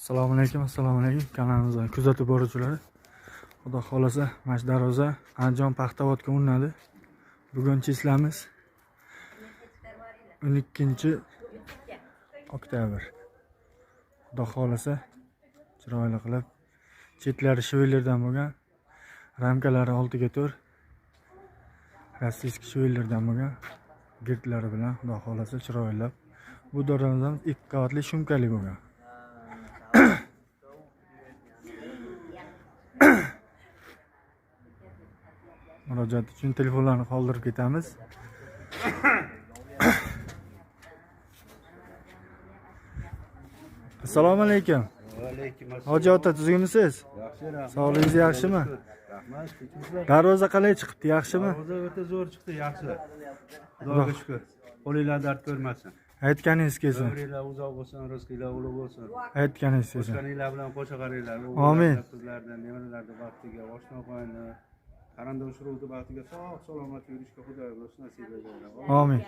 Assalomu alaykum, assalomu alaykum. Kanalimizni kuzatib boruvchilar. Xudo xolasa, mana shu darvoza Andijon Paxtavodga urinadi. Bugun числа miz 12 oktyabr. Xudo xolasa, chiroyli qilib, chetlari швеллер dan bo'lgan, ramkalari 6 ga 4, российский швеллер dan bo'lgan, girtlari bilan, Xudo xolasa, chiroylab. Bu darvozamiz ikki qavatli, шумка li bo'lgan. Murojaat uchun telefonlarni qoldirib ketamiz. Assalomu alaykum. Alaykum assalom. Hoji ota, tuzukmisiz? Yaxshi, rahmat. Sog'ligingiz yaxshimi? Rahmat, tinchmisizlar? Darvoza qalay chiqibdi, yaxshimi? Darvoza o'ta zo'r chiqdi, yaxshi. Xudoga shukur. Qo'linglar dard ko'rmasin. Aytganingiz kelsin. Umringlar uzoq bo'lsin, rizqinglar ulug' bo'lsin. Aytganingiz kelsin. Qo'shganinglar bilan qo'sha qaranglar. Amin. Qizlarni, nevaralarni baxtiga, oshna og'ayni, qarindosh urug'ni baxtiga sog' salomat yurishga Xudo o'zi nasib etsin. Amin.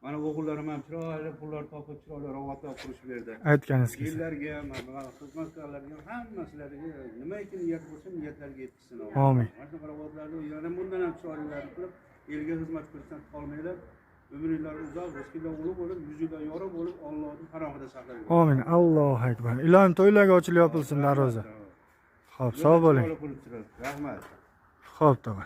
Mana o'g'illarim ham chiroyli pullar topib, chiroyli rovatlar qurishib berdi. Aytganingiz kelsin. Yillarga ham, mana xizmatkorlarga ham, hammasilariga nimaiki niyat bo'lsa, niyatlariga yetkazsin. Amin. Mana shunaqa rovatlarni yana bundan ham chiroylilarini qilib, elga xizmat qilishdan qolmanglar. Umringlar uzoq, rizqinglar ulug' bo'lib, yuzinglar yorug' bo'lib, Allohning panohida saqlab yuring. Amin. Allohu akbar. Ilohim, to'ylarga ochilib yopilsin darvoza. Xo'p, sog' bo'ling. Rahmat. Xo'p, tog'a.